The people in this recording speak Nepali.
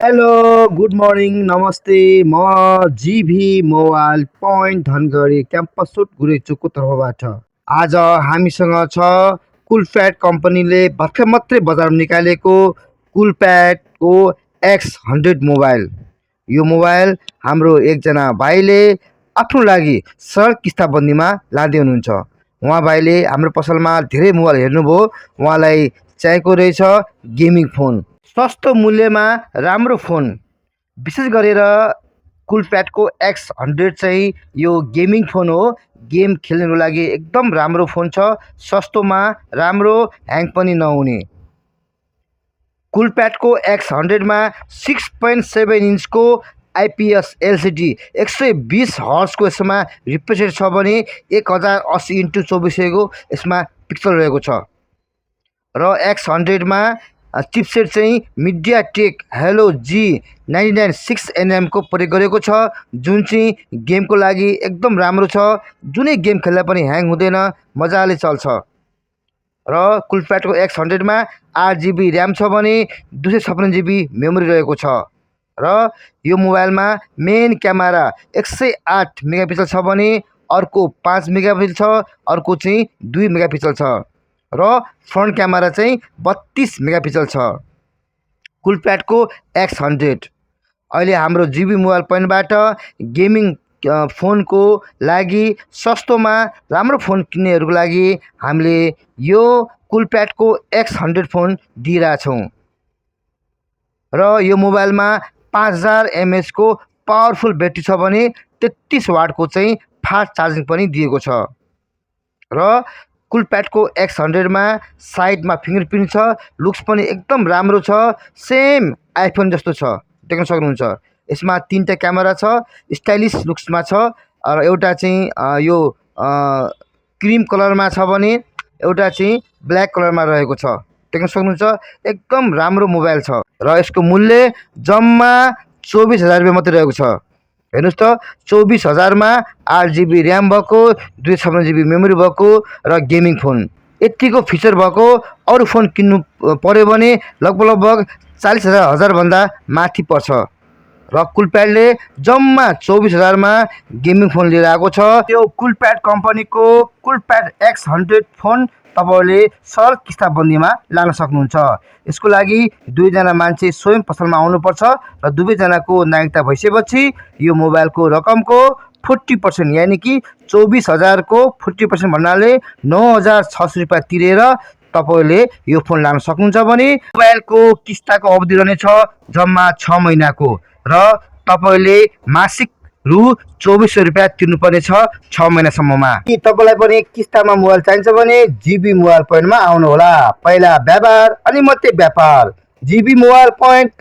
हेलो गुड मर्निङ नमस्ते म GV mobile point Dhangadhi campus सुट गुरेचुकको तर्फबाट आज हामीसँग छ कुलप्याड कम्पनीले भर्खर मात्रै बजारमा निकालेको कुलप्याडको X100 मोबाइल। यो मोबाइल हाम्रो एकजना भाइले आफ्नो लागि सरल किस्ताबन्दीमा लाँदै हुनुहुन्छ। उहाँ भाइले हाम्रो पसलमा धेरै मोबाइल हेर्नुभयो, उहाँलाई चाहिएको रहेछ गेमिङ फोन, सस्तो मूल्यमा राम्रो फोन। विशेष गरेर कुलप्याडको X100 चाहिँ यो गेमिङ फोन हो। गेम खेल्नको लागि एकदम राम्रो फोन छ, सस्तोमा राम्रो, ह्याङ पनि नहुने। कुलप्याडको X100 मा 6.7 इन्चको आइपिएस एलसिडी 120 हर्ट्जको यसमा रिफ्रेश रेट छ भने 1080x2400 को यसमा पिक्सल रहेको छ। र X100 मा चिपसेट चाहिँ मिडियाटेक हेलो G99 6nm को प्रयोग गरेको छ, जुन चाहिँ गेमको लागि एकदम राम्रो छ। जुनै गेम खेल्दा पनि ह्याङ हुँदैन, मजाले चल्छ। र कुलप्याडको X100 मा 8GB ऱ्याम छ भने 256GB मेमोरी रहेको छ। र यो मोबाइलमा मेन क्यामेरा 108 मेगापिक्सल छ भने अर्को 5 मेगापिक्सल छ, अर्को चाहिँ 2 मेगापिक्सल छ। र फ्रन्ट क्यामेरा चाहिँ 32 मेगापिक्सल छ। कुलप्याडको X100 अहिले हाम्रो जिबी मोबाइल पोइन्टबाट गेमिङ फोनको लागि सस्तोमा राम्रो फोन किन्नेहरूको लागि हामीले यो कुलप्याडको X100 फोन दिइरहेछौँ। र यो मोबाइलमा 5000 mAh को पावरफुल ब्याट्री छ भने 33 वाटको चाहिँ फास्ट चार्जिङ पनि दिएको छ। र कुलप्याडको X100 मा साइडमा फिङ्गरप्रिन्ट छ, लुक्स पनि एकदम राम्रो छ, सेम आइफोन जस्तो छ, देख्न सक्नुहुन्छ। यसमा 3टा क्यामेरा छ, स्टाइलिस लुक्समा छ। र एउटा चाहिँ यो क्रिम कलरमा छ भने एउटा चाहिँ ब्ल्याक कलरमा रहेको छ, देख्न सक्नुहुन्छ। एकदम राम्रो मोबाइल छ र यसको मूल्य जम्मा 24000 रुपियाँ मात्रै रहेको छ। हेर्नुहोस् त, 24000 मा 8GB ऱ्याम भएको, 256GB मेमोरी भएको र गेमिङ फोन, यतिको फिचर भएको अरू फोन किन्नु पर्यो भने लगभग 40,000 भन्दा माथि पर्छ। र कुलप्याडले जम्मा 24000 मा गेमिङ फोन लिएर आएको छ। त्यो कुलप्याड कम्पनीको कुलप्याड X100 फोन तपाईले सरल किस्ताबन्दीमा लान सक्नुहुन्छ। यसको लागि दुईजना मान्छे स्वयं पसलमा आउनुपर्छ र दुवैजनाको नागरिकता भइसकेपछि यो मोबाइलको रकमको 40% यानी कि 24000 को 40% भन्नाले 9600 रुपियाँ तिरेर तपाईले यो फोन लान सक्नुहुन्छ भने मोबाइलको किस्ताको अवधि रहनेछ जम्मा 6 महिनाको र तपाईले मासिक रु 2400 रुपियाँ तिर्नुपर्ने छ 6 महिनासम्ममा। कि तपाईलाई पनि किस्तामा मोबाइल चाहिन्छ भने जिबी मोबाइल पोइन्टमा आउनु होला। पहिला व्यापार अनि मात्रै व्यापार। GB mobile point.